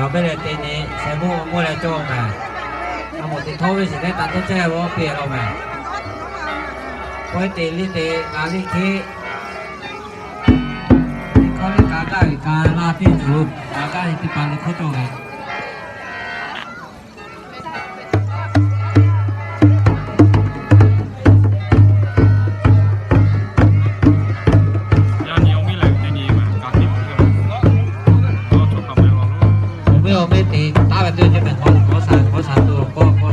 Awˬ mehˇ leh te ni sheh mawˇ mawˇ leh cawˇ mehˍ. A moˍ teꞈ htawˇ ve shiˍ leh taꞈ tawˇ chehˇ ve awˬ piˇ lo mehˍ. Pawehˇ teꞈ liˇ teꞈ na liˇ hkiˆ. Teˇ hkawˇ liˇ ka gaˇ ve ka laˇ piˇ tuˬ, ka gaˇ ve teˇ pa lo hkawˇ cawˇ ve. Yaˇ nyi awˬ mehˇ leh te nyi ma ka te ma te. Awˬ mehˇ awˬ mehˇ te taˉ ve teˇ ceuˬ mehˍ, hk'aw hk'aw sha hk'aw sha tuˬ awˬ hkawˇ hkawˇ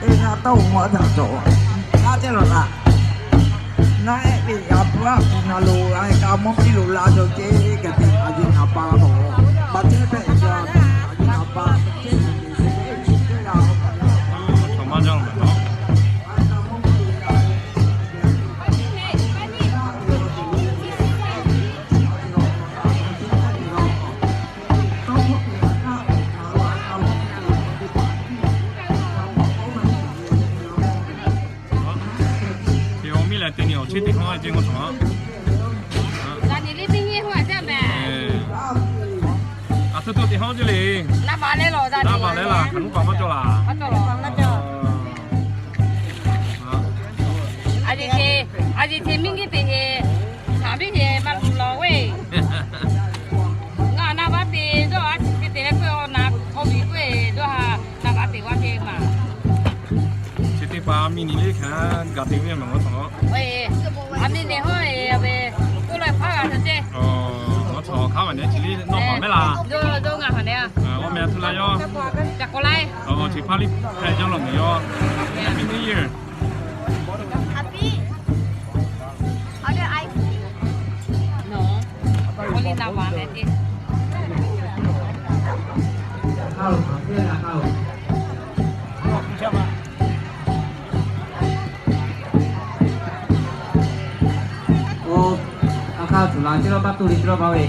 Eˬ, ngaˬ tawˇ maꞈ daꞈ cawˬ. Naˆ teˇ lawˬ laꞈ. Naˆ ehˉ ve a pui a pu na lo, a ka mawˇ piˇ lo la cawˬ ce, ka tiꞈ a yeˬ naˍ pa taw. Ba teˇ pehˆ ca a yeˬ naˍ pa. Te awˬ miˇ leh te ni awˬ cheˇ teˇ hawˉ ce ngaw cawˬ. Aˬ htoꞈ htoꞈ teˇ hawˉ ce le. Naˆ baˬ leh laˬ, hk'aˬ nuˇ paˍ maˇ cawˬ laˬ. Aˬ yeˬ te, aˬ yeˬ te miˇ nyiˇ teˇ heˍ, shaˍ miˇ heˍ maˇ luˬ lawˬ ve. Ngaˬ naˆ baˬ te dawˇ a chi te te leh k'oˆ-e, awˬ na k'awꞈ ve k'oˆ-e dawˇ ha, naˆ baˬ te g'a te maˬ. Chi teˇ hpaˍ miˇ nyi le hk'aˬ gaˬ te ve maˬ g'a taw. A miˇ nyi hawˉ-e ve, k'oˆ leh hpaˇ g'a te ce. Awˬ, awˬ hk'aˇ maˬ ne chi le nawˬ maˬ mehˉ laˬ. Dawˇ dawˇ ngaˬ hk'aˬ ne a. Awˬ meh a htoꞈ la yawˇ. Ca k'awꞈ la-e. Awˬ, chi hpaˇ liˇ hk'e jaˇ lawˬ meh yawˇ. Happy New Year. Happy. Awˬ leh a, awˬ leh naˍ baˬ meh te. Oˇ, a hk'aˇ tuˬ la teˇ lawˇ taˇ tuˇ le teˇ lawˇ maˇ ve.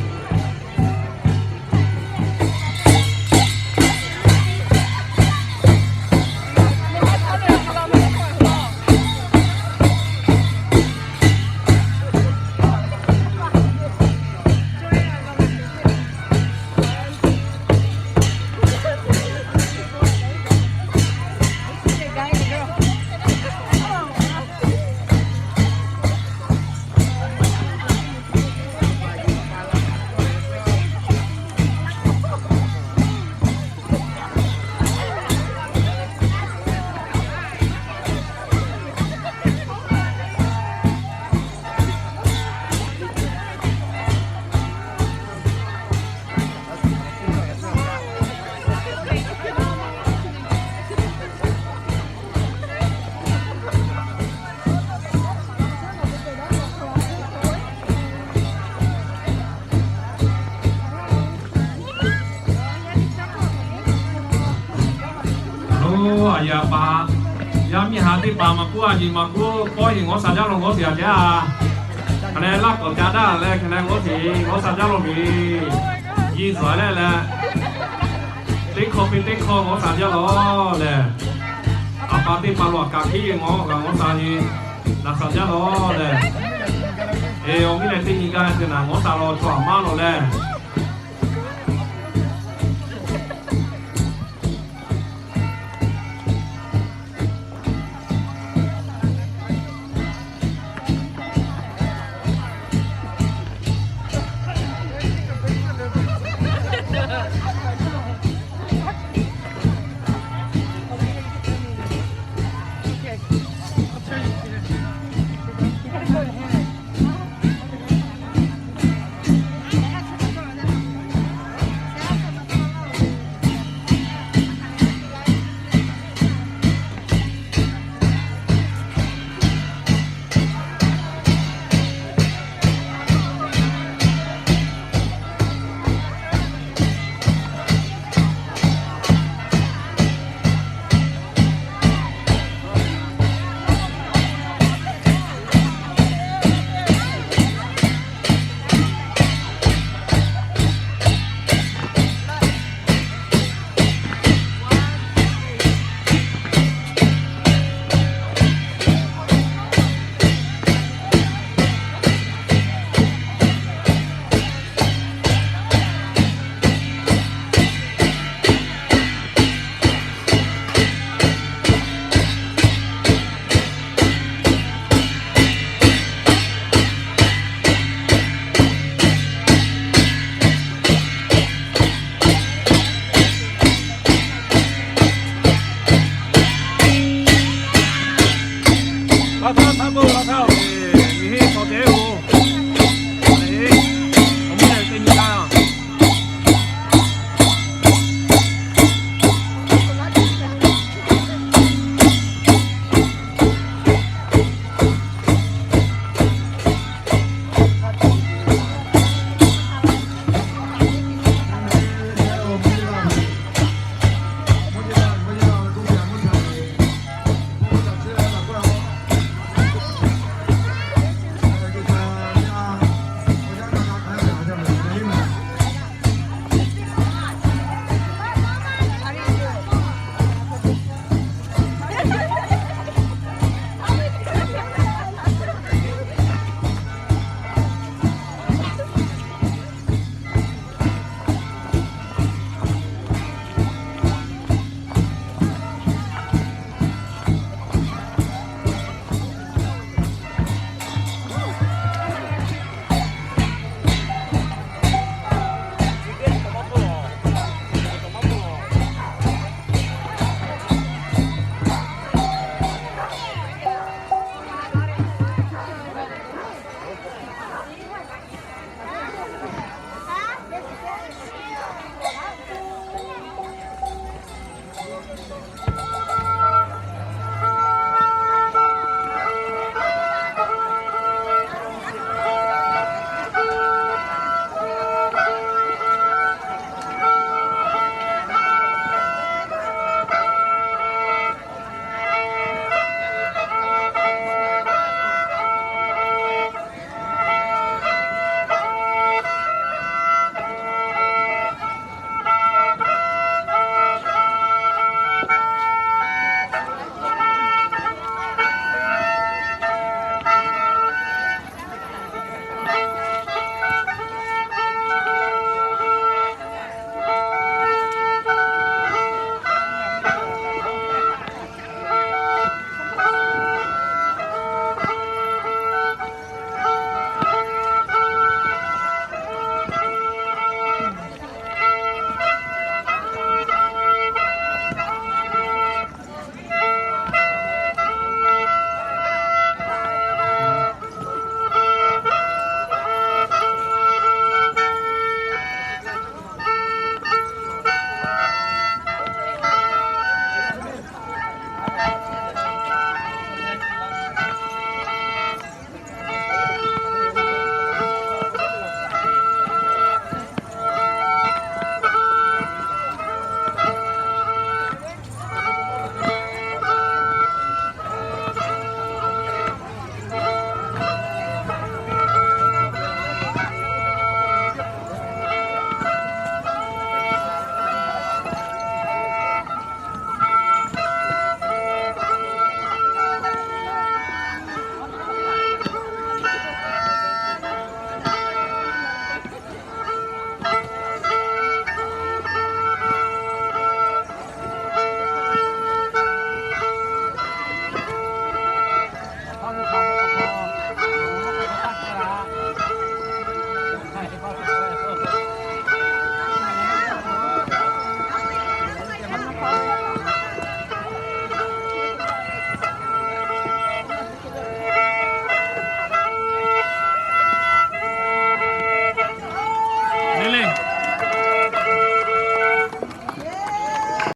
Lo, a yaꞈ pa, yaˇ miˇ ha teˇ hpaˍ maˇ k'oˆ, a yiˍ maˇ k'oˆ, pawˇ heˍ ngawˬ shaˍ jaˇ lo ngawˬ sheˍ a jaˇ. Hk'aˬ lehˬ laˇ k'awꞈ ca daˇ leh, hk'aˬ lehˬ ngawˬ sheˍ ngawˬ shaˍ jaˇ lo miˬ, yiˇ zuhˬ leh leh, teˇ hkawˇ piˇ teˇ hkawˇ ngawˬ shaˍ jaˇ lo lehˬ, a pa teˇ hpaˍ lo a kaꞈ piˇ ve ngawˬ g'a ngawˬ shaˍ nyi, naˍ shaˍ jaˇ lo lehˬ, e, awˬ miˇ leh teˇ nyi gaˇ te naˍ ngawˬ shaˍ lo chaw a maˇ lo lehˬ,